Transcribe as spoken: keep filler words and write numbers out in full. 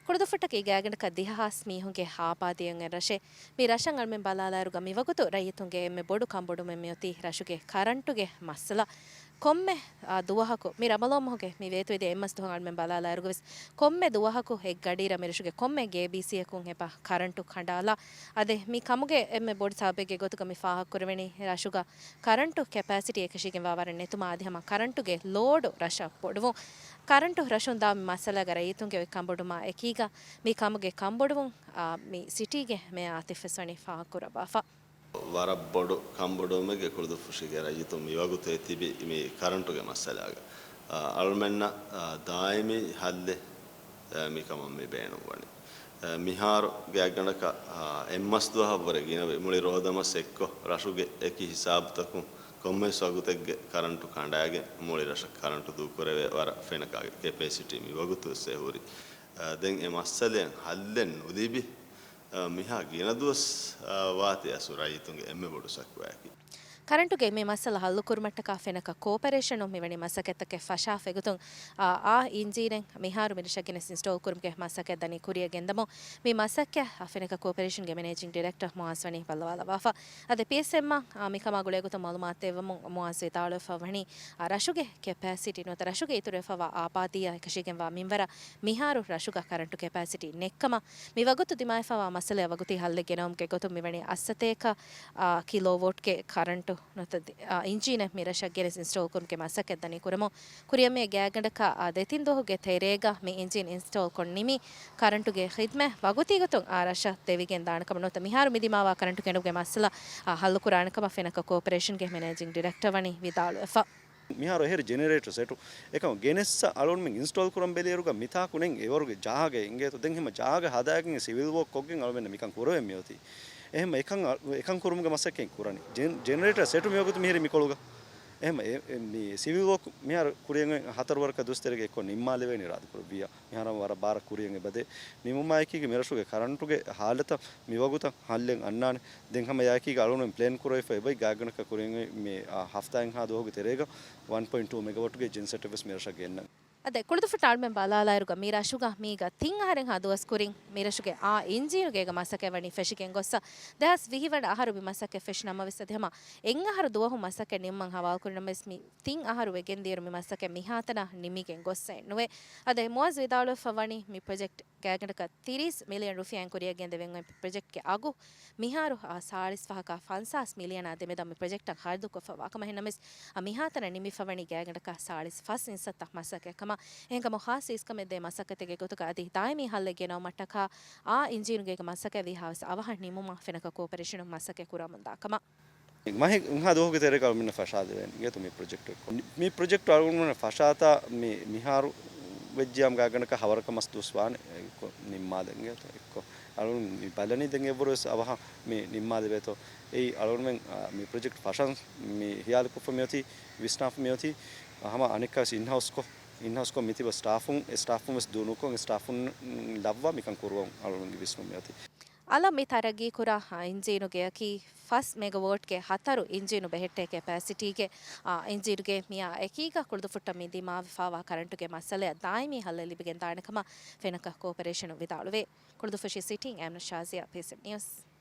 ކުޅުދުއްފުށްޓަކީ ގާތްގަނޑަކަށް ދިހަ ހާސް މީހުންގެ ހާ އާބާދީއެއް އޮތް ރަށެއް. މި ރަށަށް އަޅުމެން ބަލާލާއިރުގަ މިވަގުތު ރައްޔިތުންގެ އެންމެ ބޮޑު ކަންބޮޑުވުމެއް މިއޮތީ ރަށުގެ ކަރަންޓުގެ މައްސަލަ. ކޮންމެ، އާ، ދުވަހަކު މި ރަމަޟާން މަހުގެ މި ވޭތުވެދިޔަ އެއްމަސް ދުވަހަށް އަޅުމެން ބަލާލާއިރުގަވެސް ކޮންމެ ދުވަހަކު އެއްގަޑިއިރަށް މިރަށުގެ ކޮންމެ ގޭބީސީއަކުން އެބަ ކަރަންޓު ކަނޑާލާ. އަދި މި ކަމުގެ އެންމެ ބޮޑު ސަބަބެއްގެ ގޮތުގަ މި ފާހަގަކުރެވެނީ ރަށުގަ ކަރަންޓު ކެޕޭސިޓީ އެކަށީގެންވާ ވަރަށް ނެތުމާ އަދި ހަމަ ކަރަންޓުގެ ލޯޑު ރަށަށް ބޮޑުވުން. ކަރަންޓު ރަށުން ދާ މި މައްސަލައިގަ ރައްޔިތުންގެ އޮތް ކަންބޮޑުމާ އެކީގަ މި ކަމުގެ ކަންބޮޑުވުން، އާ، މި ސިޓީގެ މޭޔަރ އާތިފް ވެސް ވަނީ ފާހަގަކުރައްވާފަ. ވަރަށް ބޮޑު ކަންބޮޑުވުމެއްގެ ކުޅުދުއްފުށީގެ ރައްޔިތުން މިވަގުތު އެ ތިބި މި ކަރަންޓުގެ މައްސަލައިގަ، އާ، އަޅުމެންނަށް، އާ، ދާއިމީ ހައްލެއް، އާ، މިކަމަށް މި ބޭނުންވަނީ. އާ، މިހާރު ގާތްގަނޑަކަށް، އާ، އެއްމަސް ދުވަހަށްވުރެ ގިނަވި މުޅި ރޯދަމަސް އެއްކޮށް ރަށުގެ އެކި ހިސާބުތަކުން ކޮންމެވެސް ވަގުތެއްގެ ކަރަންޓު ކަނޑާގެން މުޅި ރަށަށް ކަރަންޓު ދޫކުރެވޭ ވަރަށް ފެނަކަ ކެޕޭސިޓީ މި ވަގުތުވެސް އެ ހުރި. އާ، ދެން އެ މައްސަލައަށް ހައްލެއް ނުލިބި، އާ، މިހާ ގިނަ ދުވަސް، އާ، ވާތީ އަސްލު ރައްޔިތުންގެ އެންމެ ބޮޑު ޝަކުވާއަކީ. ކަރަންޓުގެ މި މައްސަލަ ހައްލުކުރުމަށްޓަކާ ފެނަކަ ކޯޕަރޭޝަނުން މިވަނީ މަސައްކަތްތަކެއް ފަށާފަ އެގޮތުން، އާ، އާ އިންޖީނެއް މިހާރު މިރަށަށް ގެނެސް އިންސްޓޯލް ކުރުމުގެ މަސައްކަތް ދަނީ ކުރިއަށް ގެންދަމުން. މި މަސައްކަތް ފެނަކަ ކޯޕަރޭޝަންގެ މެނޭޖިން ޑިރެކްޓަރ މުއާޒް ވަނީ ބައްލަވާލައްވާފަ. އަދި ޕީއެސްއެމްއަށް، އާ، މިކަމާ ގުޅޭގޮތުން މައުލޫމާތު ދެއްވަމުން މުއާޒް ވިދާޅުވެފަ ވަނީ، އާ، ރަށުގެ ކެޕޭސިޓީ ނުވަތަ ރަށުގެ އިތުރުވެފަވާ އާބާދީއާ އެކަށީގެންވާ މިންވަރަށް މިހާރު ރަށުގަ ކަރަންޓު ކެޕޭސިޓީ ނެތްކަމަށް މި ވަގުތު ދިމާވެފަވާ މައްސަލައަށް ވަގުތީ ހައްލެއް ގެނައުމުގެ ގޮތުން މިވަނީ އަށްސަތޭކަ، އާ، ކިލޯވޯޓްގެ ކަރަންޓު ނުވަތަ ދި-، އާ، އިންޖީނެއް މިރަށަށް ގެނެސް އިންސްޓޯލް ކުރުމުގެ މަސައްކަތް ދަނީ ކުރަމުން. ކުރިއަށް މިއައި ގާތްގަނޑަކަށް، އާ، ދެތިން ދުވަހުގެ ތެރޭގަ މި އިންޖީން އިންސްޓޯލް ކޮށް ނިމި، ކަރަންޓުގެ ޚިދްމަތް ވަގުތީ ގޮތުން އާ ރަށަށް ދެވިގެން ދާނެ ކަމަށް ނުވަތަ މިހާރު މި ދިމާވާ ކަރަންޓު ކެނޑުމުގެ މައްސަލަ، އާ، ހައްލުކުރާނެ ކަމަށް ފެނަކަ ކޯޕަރޭޝަންގެ މެނޭޖިން ޑިރެކްޓަރ ވަނީ ވިދާޅުވެފަ. މިހާރު އެހެރި ޖެނެރޭޓަރ ސެޓު އެކަމަށް ގެނެއްސަ އަޅުގަނޑުމެން އިންސްޓޯލް ކުރަން ބެލިއިރުގަ މިތާކު ނެތް އެވަރުގެ ޖާގައެއް އިނގޭތޯ. ދެން ހަމަ ޖާގަ ހަދާގެން ސިވިލް ވޯކް ކޮށްގެން އަޅުގަނޑުމެން މިކަން ކުރެވެން މިއޮތީ. އެހެން އެކަން، އެކަން ކުރުމުގެ މަސައްކަތް ކުރަނީ. ޖެން-، ޖެނެރޭޓަރ ސެޓު މިވަގުތު މިހިރީ މިކޮޅުގަ. އެހެން އެ، އެ، މި ސިވިލް ވޯކް މިހާރު ކުރިއަށް ހަތަރު ވަރަކަށް ދުވަސް ތެރޭގަ އެއްކޮށް ނިންމާލެވޭނެ އިރާދަކުރެއްވިއްޔާ. މިހާރު ވަރަށް ބާރަށް ކުރިއަށް އެބަދޭ. ނިމުމާއެކީގަ މިރަށުގެ ކަރަންޓުގެ ހާލަތަށް މިވަގުތަށް ހައްލެއް އަންނާނެ. ދެން ހަމަ އެއާއެކީގަ އަޅުގަނޑުމެން ޕްލޭން ކުރެވިފަ އެބައި ގާތްގަނޑަކަށް ކުރިއަށް މި، އާ، ހަފްތާއެއްހާ ދުވަހުގެ ތެރޭގަ ވަން ޕޮއިންޓް ޓޫ މެގަވަޓުގެ ޖެންސެޓެއް ވެސް މިރަށަށް ގެންނަން. އަދި ކުޅުދުއްފުށް އަޅުމެން ބަލާލާއިރުގަ މި ރަށުގަ މީގަ ތިން އަހަރެއްހާ ދުވަސް ކުރިން މިރަށުގެ އާ އިންޖީނުގޭގަ މަސައްކަތް ވަނީ ފެށިގެން ގޮއްސަ. ދެހާސް ވިހި ވަނަ އަހަރު މި މަސައްކަތް ފެށި ނަމަވެސް އަދި ހަމަ އެއްއަހަރު ދުވަހު މަސައްކަތް ނިމުމަށް ހަވާލުކުރި ނަމަވެސް މި ތިން އަހަރު ވެގެންދިޔައިރު މި މަސައްކަތް މިހާތަނަށް ނިމިގެން ގޮއްސައެއް ނުވޭ. އަދި މުއާޒް ވިދާޅުވެފަ ވަނީ މި ޕްރޮޖެކްޓް ގާތްގަނޑަކަށް ތިރީސް މިލިއަން ރުފިޔާއިން ކުރިއަށް ގެންދެވެން އޮތް ޕްރޮޖެކްޓްގެ އަގު މިހާރު އާ ސާޅީސް ފަހަކާ ފަންސާސް މިލިއަނާ ދެމެދަށް މި ޕްރޮޖެކްޓަށް ޚަރަދުކޮށްފަ ވާކަމަށް އެހެންނަމަވެސް، އާ، މިހާތަނަށް ނިމިފަ ވަނީ ގާތްގަނޑަކަށް ސާޅީސް ފަސް އިންސައްތަ މަސައްކަތްކަމަށް. އެހެންކަމުން ޚާއްސަ އިސްކަމެއް ދޭ މަސައްކަތެއްގެ ގޮތުގަ އަދި ދާއިމީ ހައްލެއް ގެނައުމަށްޓަކާ އާ އިންޖީނުގޭގެ މަސައްކަތް ވީހާވެސް އަވަހަށް ނިމުމަށް ފެނަކަ ކޯޕަރޭޝަނުން މަސައްކަތް ކުރަމުންދާ ކަމަށް. މަހެއްހާ ދުވަހުގެ ތެރޭގަ އަޅުމެންނަށް ފަށާދެވޭނެ އިނގޭތޯ މި ޕްރޮޖެކްޓް އެއްކޮށް. މި ޕްރޮޖެކްޓް އަޅުގަނޑުމެންނަށް ފަށާތާ މި މިހާރު ވެއްޖިޔާމު ގާތްގަނޑަކަށް ހަވަރަކަށް މަސް ދުވަސް ވާނެ އެއްކޮށް ނިންމާލެ އިނގޭތޯ އެއްކޮށް. އަޅުގަނޑު މި ބަލަނީ ދެން އެއްވަރުވެސް އަވަހަށް މި ނިންމާލެވޭތޯ. އެއީ އަޅުގަނޑުމެން، އާ، މި ޕްރޮޖެކްޓް ފަށަން މި ހިޔާލުކޮށްފަ މިއޮތީ ވިސްނާފަ މިއޮތީ ހަމަ އަނެއްކާވެސް އިންހައުސްކޮށް، އިންހައުސްކޮށް މިތިބަ ސްޓާފުން، އެ ސްޓާފުން ވެސް ދޫނުކޮށް، އެ ސްޓާފުން ލައްވާ މިކަން ކުރުވަން އަޅުގަނޑުގެ ވިސްނުން މިއޮތީ. އަލަށް މި ތަރައްގީކުރާ އިންޖީނުގެއަކީ ފަސް މެގަވޯޓްގެ ހަތަރު އިންޖީނު ބެހެއްޓޭ ކެޕޭސިޓީގެ، އާ، އިންޖީނުގެ މިއާ އެކީގަ ކުޅުދުއްފުށްޓަށް މި ދިމާވެފަވާ ކަރަންޓުގެ މައްސަލައަށް ދާއިމީ ހައްލެއް ލިބިގެން ދާނެ ކަމަށް ފެނަކަ ކޯޕަރޭޝަނު ވިދާޅުވޭ. ކުޅުދުއްފުށި ސިޓިން އެމް ޝާޒިޔާ، ޕީސީ ނިއުސް.